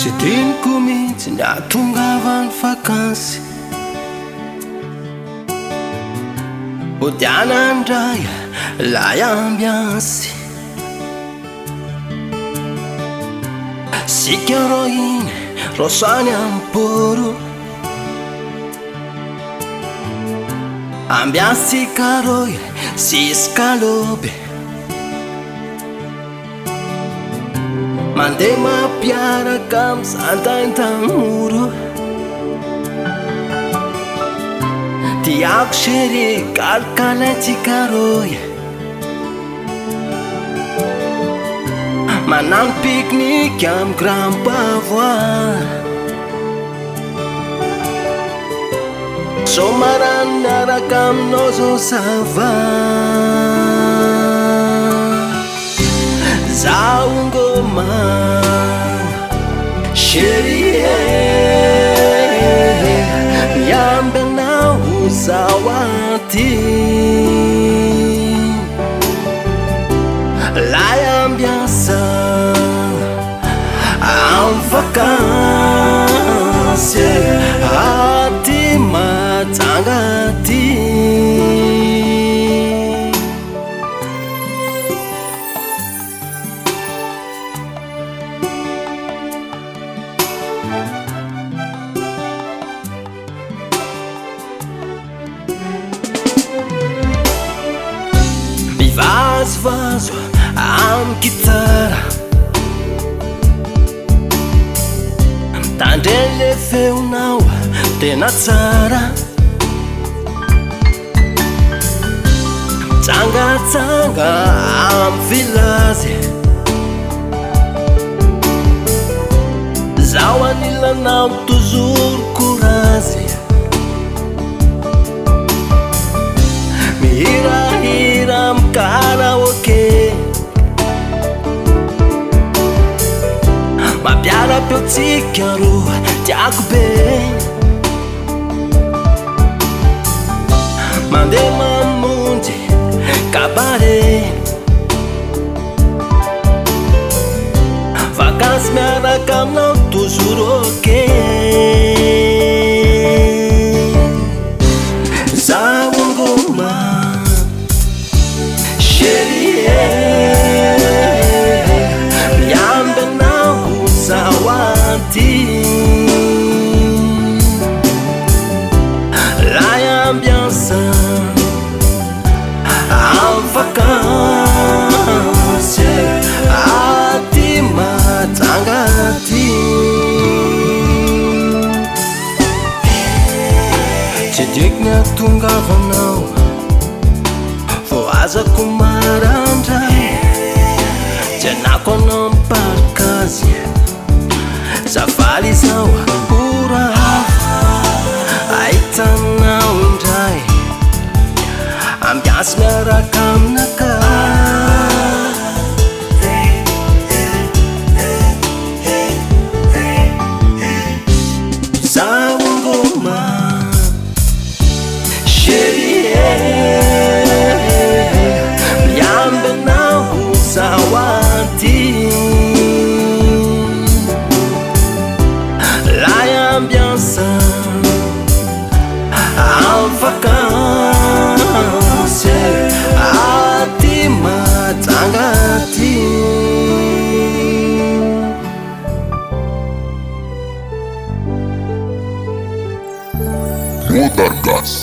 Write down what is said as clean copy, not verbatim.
Tsy diniko mihitsy ny ahatongavan'ny vakansy. Hodiana indray ilay ambiansy. Sika rô iny roso any am-poro. Ambiansy-tsika rô ziska-lobe. Mandeha mampiaraka amin'izandaintamoro. Tiako chérie kalokalaintsika roy. Manano pique-nique amin'ny Grand Pavois. Zao marany miaraka aminao zao ça va. Zaho ngôma chérie eh, miamby anao zaho aty. Lay ambiance am vakansy aty Mahajanga aty. Mivazovazo amin'ny gitara. Mitandreny le feonao tena tsara. Mitsangatsanga amin'ny village. Zaho anilanao toujours courage. Mihirahira amin'ny karaoke. Mampiara-peo tsika roa tiako be. Mandeha mamonjy cabaret. Vakansy miaraka aminao toujours ok. Zaho ngoma chérie eh, miamby anao zaho aty. Lay ambiance am vakansy aty Mahajanga aty. Tsy adiko ny hahatongavanao vao azako maraindray. Tsy anako anao miparikazy. Za faly izao ora hafa ahitanao indray. Ambiansy miaraka aminakahy. Zaho ngoma chérie eh, miamby anao zaho aty. Lay ambiance am vakansy aty Mahajanga aty. Modargas.